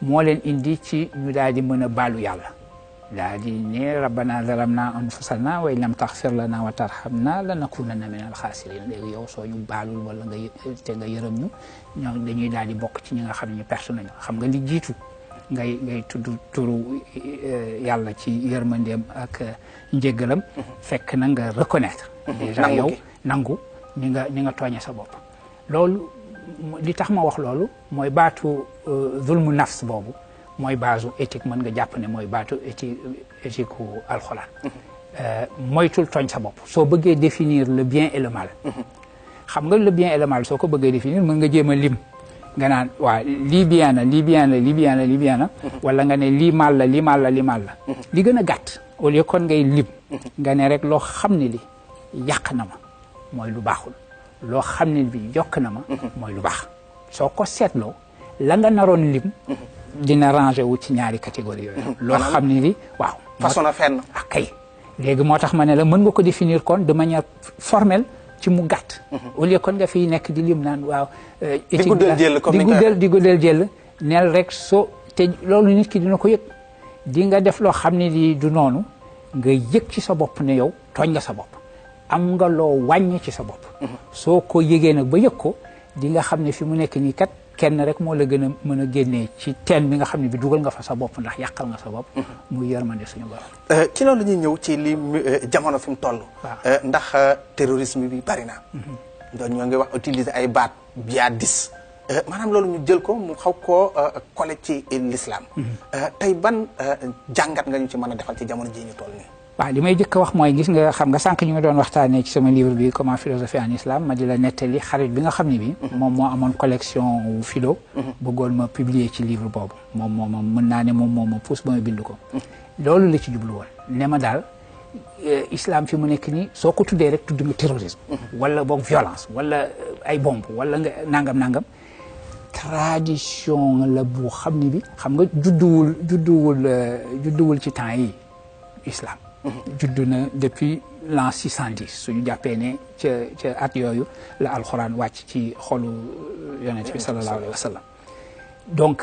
moo leen indi ci ñu daal di mën a baalu yàlla daal di ne rabbana zalamna anfusana wa in lam taghfir lana wa tarhamna lanakunanna min al-khasirin léegi yow soo ñu baalul wala te nga yërëm ñu ñoom dañuy daal di bokk ci ñi nga xam ne ñu perte nañu xam nga li jiitu ngay tudd turu yàlla ci yërmandeem ak njéggalam fekk na nga reconnaître déjà yow nangu ni nga tooñe sa bopp loolu li tax ma wax loolu mooy baatu zulmu nafs boobu mooy base éthique mën nga jàpp ne mooy baatu éthique u alxuraan moytul tooñ sa bopp soo bëggee définir le bien et le mal xam nga le bien et le mal soo ko bëggee définir mën nga jéem a lim nga naan waaw lii bien na lii bien na lii bien na lii bien na wala nga ne lii mal la lii mal la lii mal la li gën a gàtt au lieu kon ngay lim nga ne rek loo xam ne li yàq na ma mooy lu baaxul loo xam ne bi yokk na ma mooy lu baax soo ko seetloo la nga naroon lim dina rangé wu ci ñaari catégorie yooyu loo xam ne li waaw façon na fenn ak kay léegi moo tax ma ne la mën nga ko définir kon de manière formelle ci mu gàtt au lieu kon nga fiy nekk di lim naan waaw di guddal jël neel rek soo te loolu nit ki dina ko yëg di nga def loo xam ne li du noonu nga yëg ci sa bopp ne yow tooñ nga sa bopp am nga loo wàññi ci sa bopp soo ko yëgee nag ba yëg ko di nga xam ne fi mu nekk nii kat kenn rek moo la gën a mën a génnee ci teen bi nga xam ne bi dugal nga fa sa bopp ndax yàqal nga sa bopp muy yërmande suñu borom ci loolu ñuy ñëw ci li jamono fi mu toll ndax terrorisme bi bari na doon ñoo ngi wax utiliser ay baat jihadiste maanaam loolu ñu jël ko mu xaw koo collé ci l'islam tey ban jàngat nga ñu ci mën a defal ci jamono ji ñu toll nii waaw li may jëkk a wax mooy gis nga xam nga sànq ñu ngi doon waxtaanee ci sama livre bi comment philosophie en islam ma di la nettali xarit bi nga xam ne bi moom moo amoon collection wu philo bëggoon ma publier ci livre boobu moom mën naa ne moom moo ma pousse ba ma bind ko loolu la ci jublu woon ne ma daal islam fi mu nekk nii soo ko tuddee rek tudd nga terrorisme wala boog violence wala ay bombe wala nga nangam tradition la bu xam ne bi xam nga judduwul ci temps yi islam juddu na depuis l'an 610 suñu jàppee ne ca at yooyu la alxuraan wàcc ci xolu yonent bi sallallahu alayhi wa sallam donc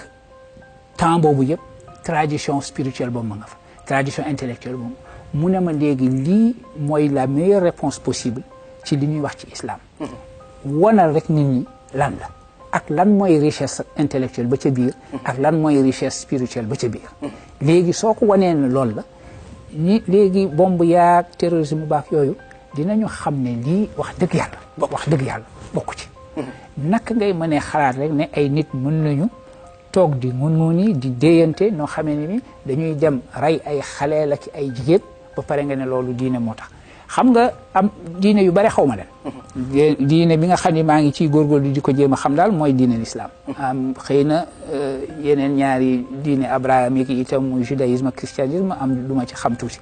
temps boobu yëpp tradition spirituelle boobu ma nga fa tradition intellectuelle boobu mu ne ma léegi lii mooy la meilleure réponse possible ci li ñuy wax ci islam wonal rek nit ñi lan la ak lan mooy richesse intellectuelle ba ca biir ak lan mooy richesse spirituelle ba ca biir léegi soo ko wanee ne loolu la ni léegi bomb yaag terrorisme baak yooyu dinañu xam ne lii wax dëgg yàlla bokku ci naka ngay mënee xalaat rek ne ay nit mën nañu toog di ngun-nguni di déyante noo xamee ne ni dañuy dem rey ay xaleel ak ay jigéen ba pare nga ne loolu diine moo tax xam nga am diine yu bari xaw ma leen diine bi nga xam ne maa ngi ciy góorgóorlu di ko jéem a xam daal mooy diine l'islam am xëy na yeneen ñaari diine abrahamique yi itam muy judaïsme ak christianisme am lu ma ci xam tuuti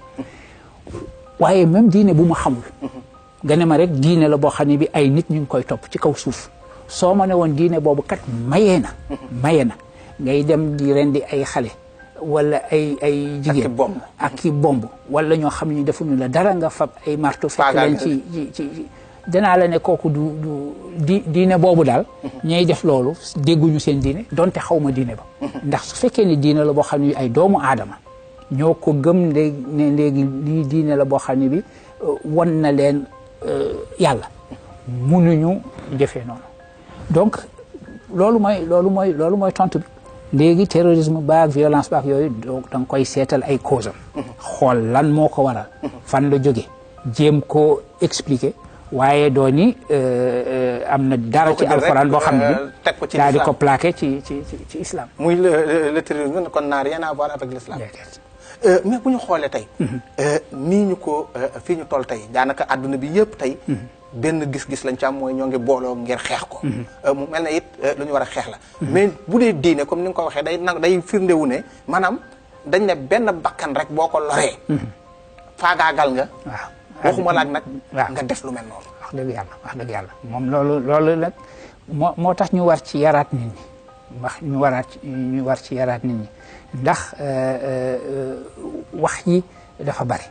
waaye même diine bu ma xamul nga ne ma rek diine la boo xam ne bi ay nit ñu ngi koy topp ci kaw suuf soo ma ne woon diine boobu kat mayee na ngay dem di rendi ay xale wala ay jigéen ak ki bomb wala ñoo xam ne defuñu la dara nga fab ay marteau fekk leen ci danaa la ne kooku du diine boobu daal ñay def loolu dégguñu seen diine donte xaw ma diine ba ndax su fekkee ne diine la boo xam ne ay doomu aadama ñoo ko gëm ne léegi lii diine la boo xam ne bi won na leen yàlla munuñu defee noonu donc loolu mooy tontu bi léegi terrorisme baak violence baak yooyu donc da nga koy seetal ay cause am xool lan moo ko waral fan la jóge jéem ko expliquer waaye dooni am na dara ci alxuraan boo xam ne daal di ko plaqué ci islam. muy le terrorisme kon n'a rien à voir avec l'islam. mais bu ñu xoolee tey. nii ñu ko fii ñu toll tey daanaka àdduna bi yëpp tey. benn gis-gis lañ ci am mooy ñoo ngi booloo ngir xeex ko. mu mel ne it lu ñu war a xeex la. mais bu dee diine comme ni nga ko waxee day firndewu ne maanaam dañ ne benn bakkan rek boo ko loree. faagaagal nga. waaw waxuma laaj nag. nga def lu mel noonu. wax dëgg yàlla moom loolu nag moo tax ñu war ci yaraat nit ñi ñu war ci yaraat nit ñi ndax wax yi dafa bari.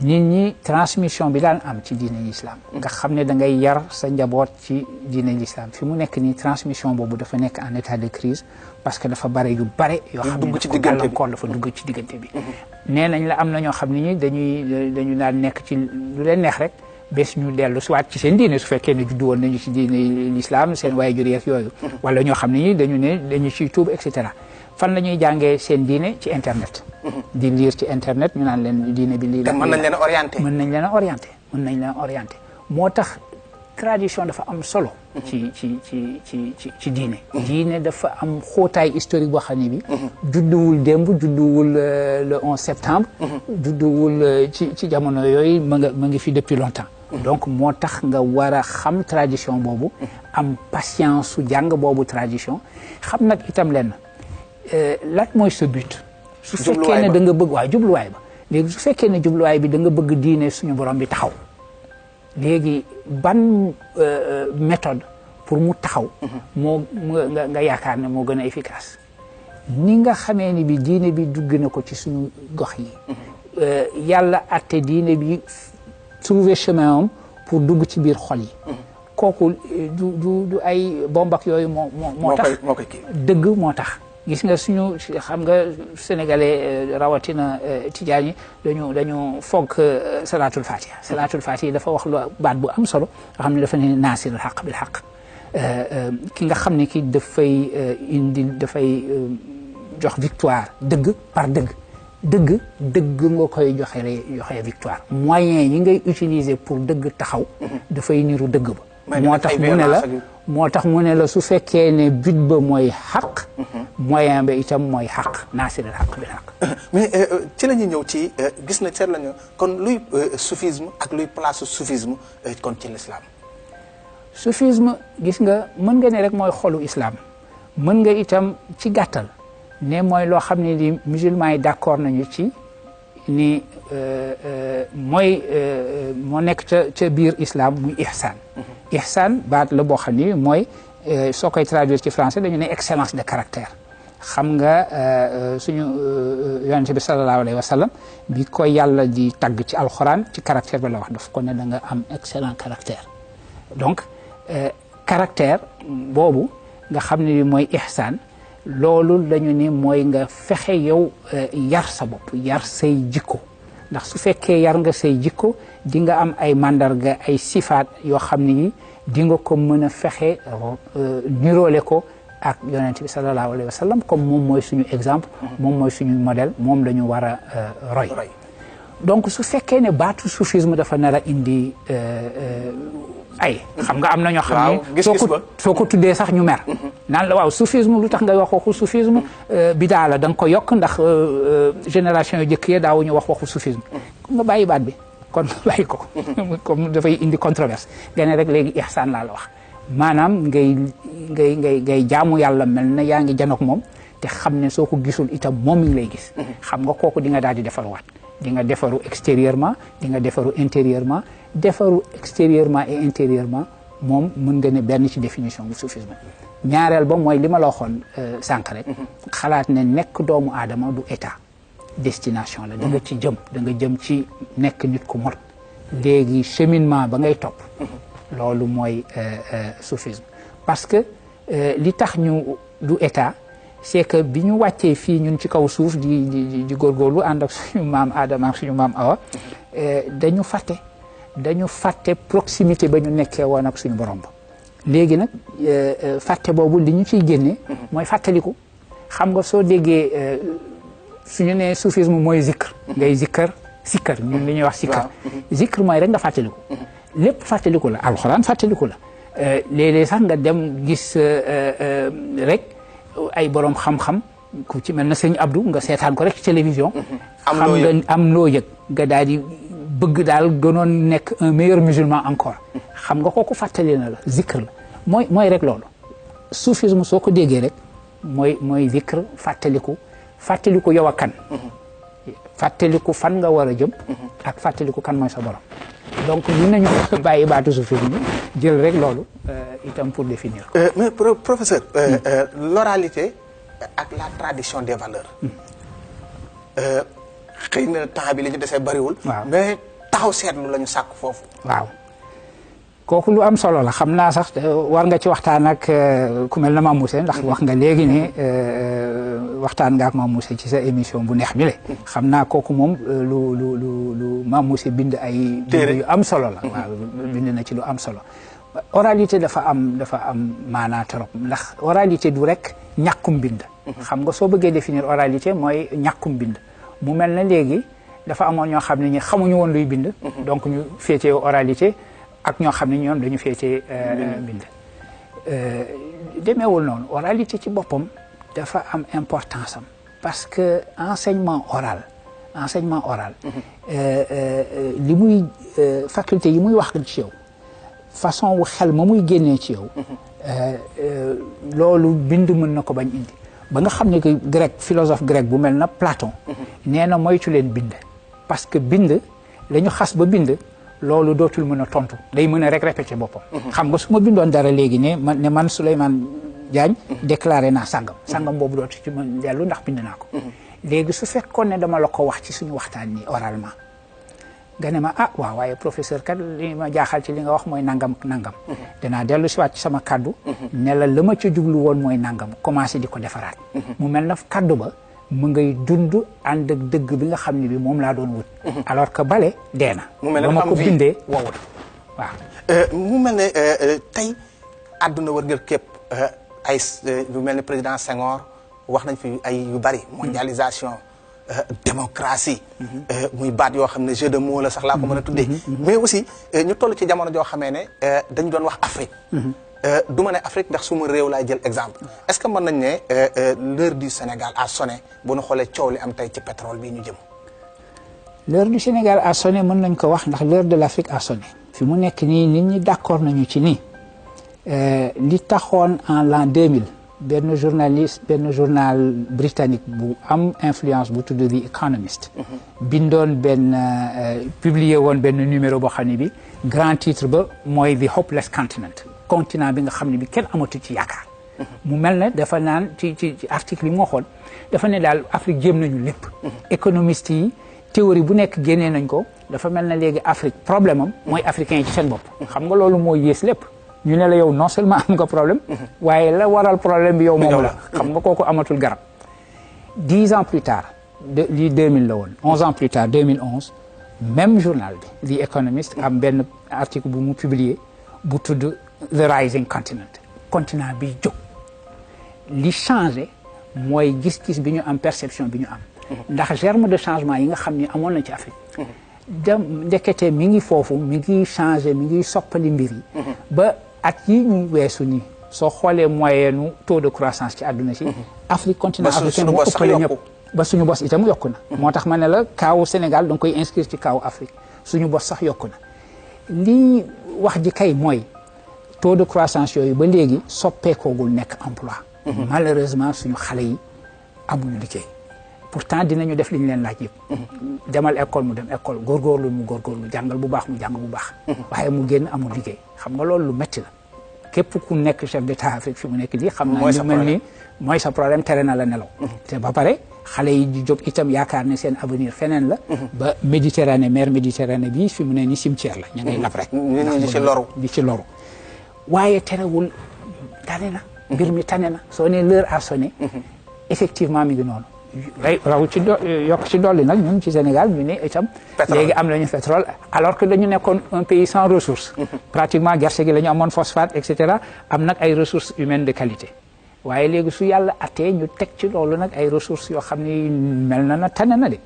nit ñi transmission bi daan am ci diine l'islam nga xam ne da ngay yar sa njaboot ci diine l'islam fi mu nekk nii transmission boobu dafa nekk en état de crise parce que dafa bare yu bare yoo xam ne gàllankoor dafa dugg ci diggante bi nee nañ la am na ñoo xam ne ñi dañu daan nekk ci lu leen neex rek bés ñu dellu soit ci seen diine su fekkee ne juddu woon nañu ci diine l'islam seen waaye jur yeeg yooyu wala ñoo xam ne ñi dañu ciy tuub et cetera fan la ñuy jàngee seen diine ci internet di lire ci internet ñu naan leen diine bi lii la mën nañ leen a orienté moo tax tradition dafa am solo ci diine diine dafa am xóotaay historique boo xam ne bi judduwul démb judduwul le 11 septembre judduwul ci jamono yooyu ma ngi fi depuis longtemps donc moo tax nga war a xam tradition boobu am patience su jàng boobu tradition xam nag itam lenn lan mooy sa but su fekkee ne da nga bëgg waaw jubluwaay ba léegi su fekkee ne jubluwaay bi da nga bëgg diine suñu borom bi taxaw léegi ban méthode pour mu taxaw moo nga yaakaar ne moo gën a efficace ni nga xamee ni bi diine bi dugg na ko ci suñu gox yi yàlla atte diine bi trouver chemin am pour dugg ci biir xol yi kooku du ay bombak yooyu moo tax dëgg moo tax gis nga suñu xam nga sénégalais rawatina tijaan yi dañu foog salatul fatiha dafa wax lu baat bu am solo nga xam ne dafa ne naasirul xaq bil xaq ki nga xam ne ki dafay jox victoire dëgg par dëgg nga koy joxe victoire moyen yi ngay utiliser pour dëgg taxaw dafay niru dëgg ba moo tax mu ne la su fekkee ne but ba mooy xaq moyen ba itam mooy xaq naasiril xaq bil xaq mais ci la ñuy ñëw ci gis na seet lañu kon luy soufisme ak luy place soufisme kon ci l'islam soufisme gis nga mën nga ne rek mooy xolu islam mën nga itam ci gàttal ne mooy loo xam ne di musulmans yi d'accord nañu ci ni moo nekk ca biir islam muy ihsan baat la boo xam ni mooy soo koy traduire ci français dañu ne excellence de caractère xam nga suñu yonente bi sallallahu alayhi wa sallam bi ko yàlla di tagg ci alxuraan ci caractère ba la wax daf ko ne da nga am excellent caractère donc caractère boobu nga xam ne mooy ihsan loolu lañu ni mooy nga fexe yow yar sa bopp yar say jikko ndax su fekkee yar nga say jikko di nga am ay mandarga ay sifaat yoo xam ne yi di nga ko mën a fexe niroole ko ak yonent bi sallallahu alayhi wa sallam comme moom mooy suñu exemple moom mooy suñu modèle moom la ñu war a roy donc su fekkee ne baatu soufisme dafa nar a indi ay xam nga am na ñoo xam ne soo ko tuddee sax ñu mer naan la waaw soufisme lu tax ngay wax waxu soufisme bidaa la da nga ko yokk ndax génération yu jëkk yi daawuñu wax waxu soufisme nga bàyyi baat bi kon nga bàyyi ko comme dafay indi controverse nga ne rek léegi ihsaan laa la wax maanaam ngay jaamu yàlla mel na yaa ngi janook moom te xam ne soo ko gisul itam moom mi ngi lay gis xam nga kooku di nga daal di defaruwaat di nga defaru extérieurement di nga defaru intérieurement defaru extérieurement et intérieurement moom mën nga ne benn ci définition bu soufisme ñaareel ba mooy li ma la waxoon sànq rek xalaat ne nekk doomu aadama du état destination la da nga ci jëm da nga jëm ci nekk nit ku mot léegi cheminement ba ngay topp loolu mooy soufisme parce que li tax ñu du état c'est que bi ñu wàccee fii ñun ci kaw suuf di góorgóorlu ànd ak suñu maam Adama ak suñu maam Awa dañu fàtte proximité ba ñu nekkee woon ak suñu borom ba léegi nag fàtte boobu li ñu ciy génne mooy fàttaliku xam nga soo déggee suñu nee soufisme mooy zikr ngay zikkar sikkar ñun li ñuy wax sikkar zikr mooy rek nga fàttaliku lépp fàttaliku la alxuraan fàttaliku la léeg-léeg sax nga dem gis rek ay borom xam-xam ku ci mel na sëñ Abdou nga seetaan ko rek ci télévision xam nga am loo yëg nga daal di bëgg daal gënoon nekk un meilleur musulman encore xam nga kooku fàttali na la zikr la mooy rek loolu soufisme soo ko déggee rek mooy zikr fàttaliku yow a kan fàttaliku fan nga war a jëm ak fàttaliku kan mooy sa borom donc mën nañu bàyyi baatu soufisme jël rek loolu itam pour définir mais professeur l'oralité ak la tradition des valeurs xëy na temps bi li ñu desee bariwul mais taxaw seetlu la ñu sàkk foofu waaw kooku lu am solo la xam naa sax war nga ci waxtaan ak ku mel na Mame Moussé ndax wax nga léegi ne waxtaan nga ak Mame Moussé ci sa émission bu neex bi le xam naa kooku moom lu Mame Moussé bind ay bind yu am solo la waaw bind na ci lu am solo oralité dafa am maanaa trop ndax oralité du rek ñàkkum bind xam nga soo bëggee définir oralité mooy ñàkkum bind mu mel na léegi dafa amoon ñoo xam ne ñi xamuñu woon luy bind donc ñu féetee oralité ak ñoo xam ne ñoom dañu féetee bind demeewul noonu oralité ci boppam dafa am importance am parce que enseignement oral li muy faculté yi muy wax ci yow façon wu xel ma muy génnee ci yow loolu bind mën na ko bañ indi ba nga xam ne que grec philosophe grec bu mel na Platon nee na moytu leen bind parce que bind la ñu xas ba bind loolu dootul mën a tontu day mën a rek répété boppam xam nga su ma bindoon dara léegi ne man Souleymane Diagne déclaré naa sangam boobu dootu ci mën dellu ndax bind naa ko léegi su fekkoon ne dama la ko wax ci suñu waxtaan ni oralement nga ne ma waaw waaye professeur kat li ma jaaxal ci li nga wax mooy nangam danaa dellu si waat ci sama kaddu ne la ma ca jublu woon mooy nangam commencé di ko defaraat mu mel na kaddu ba mu ngay dund ànd ak dëgg bi nga xam ne bi moom laa doon wut alors que bale dee na ba ma ko bindee wowul waaw mu mel ne tey àdduna wërngël képp ay lu mel ne président Senghor wax nañ fi ay yu bari mondialisation démocratie muy baat yoo xam ne jeu de mots la sax laa ko mën a tuddee mais aussi ñu toll ci jamono joo xamee ne dañu doon wax Afrique du ma ne Afrique ndax suma réew laay jël exemple est-ce que mën nañ ne l'heure du Sénégal a sonné bu ñu xoolee coow li am tey ci pétrole bii ñu jëm l'heure du Sénégal a sonné mën nañ ko wax ndax l'heure de l'Afrique a sonné fi mu nekk nii nit ñi d'accord nañu ci nii li taxoon en l'an 2000 benn journal britannique bu am influence bu tudd The Economist bindoon publié woon benn numéro boo xam ne bi grand titre ba mooy The Hopeless continent bi nga xam ne bi kenn amatu ci yaakaar mu mel ne dafa naan ci article yi mu waxoon dafa ne daal Afrique jéem nañu lépp économiste yi théorie bu nekk génnee nañ ko dafa mel ne léegi Afrique problème am mooy africain yi ci seen bopp xam nga loolu mooy yées lépp ñu ne la yow non seulement am nga problème waaye la waral problème bi yow moom la xam nga kooku amatul garab 10 ans plus tard lii 2000 la woon 11 ans plus tard 2011 même journal bi The Economist am benn article bu mu publié bu tudd The Rising continent bi jóg li changé mooy gis-gis bi ñu am perception bi ñu am ndax germe de changement yi nga xam ni amoon na ci Afrique ndekete mi ngi foofu mi ngi changé mi ngi soppali mbir yi ba at yi ñu weesu nii soo xoolee moyenne taux de croissance ci àdduna si Afrique continent africain moo ëppale ñëpp ba suñu bos itam yokku na moo tax ma ne la kaawu Sénégal da nga koy inscrire ci kaawu Afrique suñu bos sax yokku na lii wax ji kay mooy taux de croissance yooyu ba léegi soppeekoogul nekk emploi malheureusement suñu xale yi amuñu liggéey pourtant dinañu def li ñu leen laaj yëpp demal école mu dem école góorgóorlu mu góorgóorlu jàngal bu baax mu jàng bu baax waaye mu génn amul liggéey xam nga loolu lu métti la képp ku nekk chef d'état Afrique fi mu nekk lii xam naa lu mel ni mooy sa problème tere na la nelaw te ba pare xale yi di jóg itam yaakaar ne seen avenir feneen la ba Méditerranée mer Méditerranée bi fi mu ne ni cimetière la ñu ngay lab rek di ci loru waaye terewul tane na mbir mi tane na soo ne l'heure a sonné effectivement mi ngi noonu raw ci yokk ci dolli nag ñun ci Sénégal ñu ne itam léegi am nañu pétrole alors que dañu nekkoon un pays sans ressources pratiquement gerte gi la ñu amoon phosphate et cetera am nag ay ressources humaines de qualité waaye léegi su yàlla attee ñu teg ci loolu nag ay ressources yoo xam ni mel na tane na de.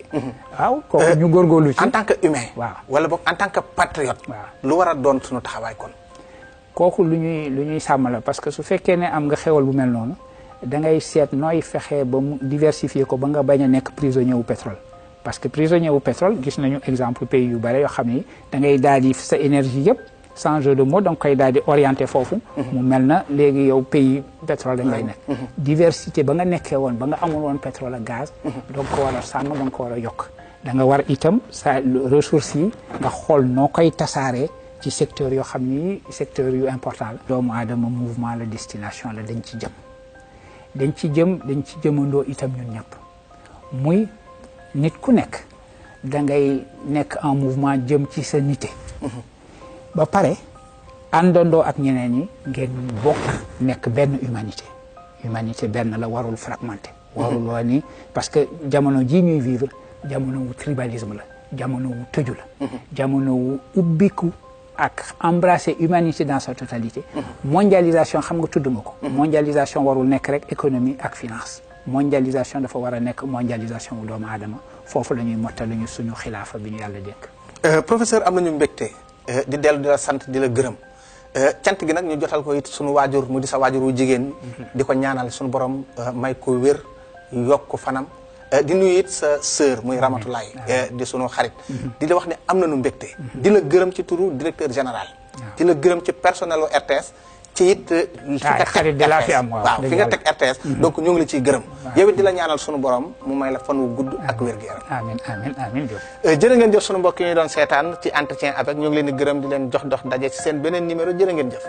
waaw kooku ñu góorgóorlu ci. en tant que humain. waaw wala boog en tant que patriote. waaw lu war a doon suñu taxawaay kon. kooku lu ñuy sàmm la parce que su fekkee ne am nga xewal bu mel noonu da ngay seet nooy fexe ba mu diversifier ko ba nga bañ a nekk prisonnier wu pétrole. parce que prisonnier wu pétrole gis nañu exemple pays yu bare yoo xam ni da ngay daal di sa énergie yëpp sans jeu de mots da nga koy daal di orienté foofu. mu mel na léegi yow pays pétrole dañ lay nekk. diversité ba nga nekkee woon ba nga amul woon pétrole ak gaz. da nga ko war a sàmm da nga ko war a yokk. da nga war itam sa ressources yi nga xool noo koy tasaaree ci secteur yoo xam ni secteur yu important la. doomu aadama mouvement la destination la dañ ci jëm. dañ ci jëmandoo itam ñun ñëpp muy nit ku nekk da ngay nekk en mouvement jëm ci sa nité. ba pare àndandoo ak ñeneen ñi ngeen bokk nekk benn humanité benn la warul fragmenté. warul waa ni parce que jamono jii ñuy vivre jamono wu tribalisme la jamono wu tëju la. jamono wu ubbiku ak embrasser humanité dans sa totalité. mondialisation xam nga tudd nga ko. mondialisation warul nekk rek économie ak finance. mondialisation dafa war a nekk mondialisation wu doomu aadama foofu la ñuy mottali ñu suñu xilaafa bi ñu yàlla dénk. professeur am nañu mbégte di dellu di la sant di la gërëm cant gi nag ñu jotal ko it suñu waajur mu di sa waajur wu jigéen di ko ñaanal suñu borom may ko wér yokk ko fanam di nuyu it sa sœur muy Ramatulaay di sunu xarit di la wax ne am nañu mbégte di la gërëm ci turu directeur général di la gërëm ci personnel u RTS ci it xarit de la fi am waaw fi nga teg RTS donc ñu ngi la ciy gërëm yow it di la ñaanal sunu borom mu may la fan wu gudd ak wér-gu-yaram amiin jërë ngeen jëf sunu mbokk yi ñu doon seetaan ci entretien avec ñu ngi leen di gërëm di leen jox dox daje ci seen beneen numéro jërë ngeen jëf